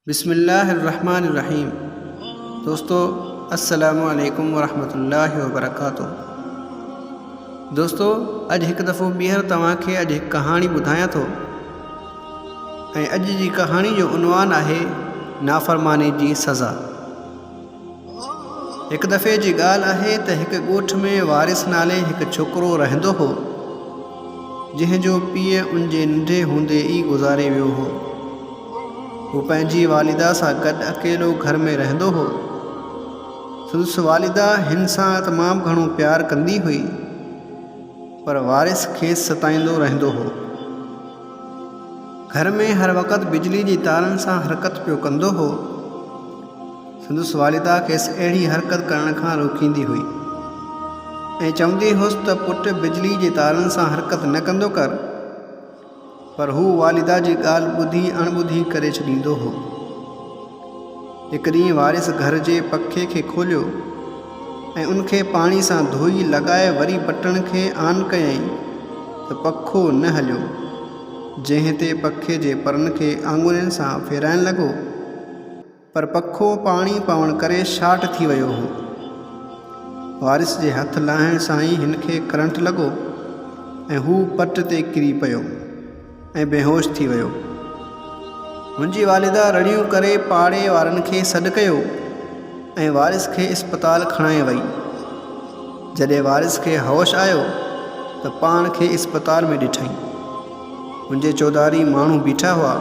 بسم الله الرحمن الرحيم دوستو السلام عليڪم ورحمة الله وبرڪاته دوستو اڄ هڪ دفعو ٻيهر توهان کي اڄ هڪ ڪهاڻي ٻڌايان ٿو ۽ اڄ جي ڪهاڻي جو عنوان آهي نافرماني جي سزا هڪ دفعي جي ڳالهه آهي ته هڪ ڳوٺ ۾ وارث نالي هڪ ڇوڪرو رهندو هو، جنهن جو پيء ان جي ننڍي هوندي ئي گذاري ويو هو. هو پنهنجي والده سان گڏ اڪيلو گهر ۾ رهندو هو. سندس والده هن سان تمام گهڻو پيار ڪندي هئي، پر وارث کيس ستائيندو رهندو هو. گهر ۾ هر وقت بجلي جي تارن سان حرڪت پيو ڪندو هو. سندس والده کيس اهڙي حرڪت ڪرڻ کان روڪيندي هئي ۽ چوندي هيس ته پٽ بجلي جي تارن سان حرڪت نه ڪندو ڪر پر هو والده جي ڳالهه ٻڌي اڻ ٻڌي ڪري ڇڏيندو هو. هڪ ڏينهن وارث گهر جي پکي کي کوليو ۽ ان کي پاڻي سان ڌوئي لڳائي وري بٽڻ کي آن ڪيائين ته پکو نه هليو، جنهن تي پکي جي پرن کي آڱرين سان ڦيرائڻ لڳو. پر پکو پاڻي پوڻ ڪري شارٽ ٿي ويو هو. وارث جي هٿ لاهڻ سان ئي هن کي ڪرنٽ لڳو ۽ هو پٽ تي ڪري پيو ۽ بيهوش ٿي ويو. هن جي والده رڙيون ڪري پاڙي وارن کي سڏ ڪيو ۽ وارث کي اسپتال کڻائي وئي. جڏهن وارث کي هوش آيو ته پاڻ کي اسپتال ۾ ڏٺائين. هن جي چوڌاري ماڻهو بيٺا هئا.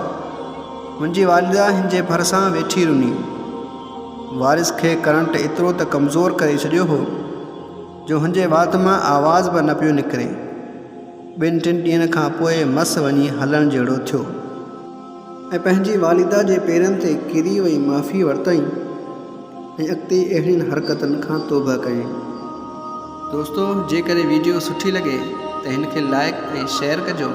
هن جي والده هن جي ڀرسان ويٺي رني. وارث کي ڪرنٽ ايترو ته ڪمزور ڪري ڇڏيو هو، جو هن جي وات مان آواز به نه پيو نڪري. ٻن ٽن ڏينهن کان پوء مس وڃي هلڻ جهڙو ٿيو. ۽ پنهنجي والده جي پيرن تي ڪري وئي معافي ورتائين ۽ اڳتي اهڙين حرڪتن کان توبهه ڪيائين. دوستو جيڪڏهن ويڊيو سٺي لڳي ته هن کي لائيڪ ۽ شيئر ڪجو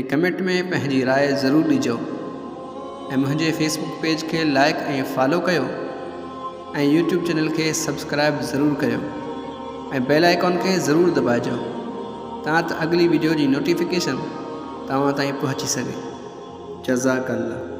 ۽ ڪمينٽ ۾ پنهنجي راء ضرور ڏجو ۽ منهنجي فيسبوڪ پيج کي لائيڪ ۽ فالو ڪيو ۽ يوٽيوب چينل کي سبسڪرائب ضرور ڪريو ۽ بيل آئيڪان کي ضرور دٻائجو تان ته اڳلي ويڊيو جي نوٽيفڪيشن توهان تائين پهچي سگهي جزاڪ الله.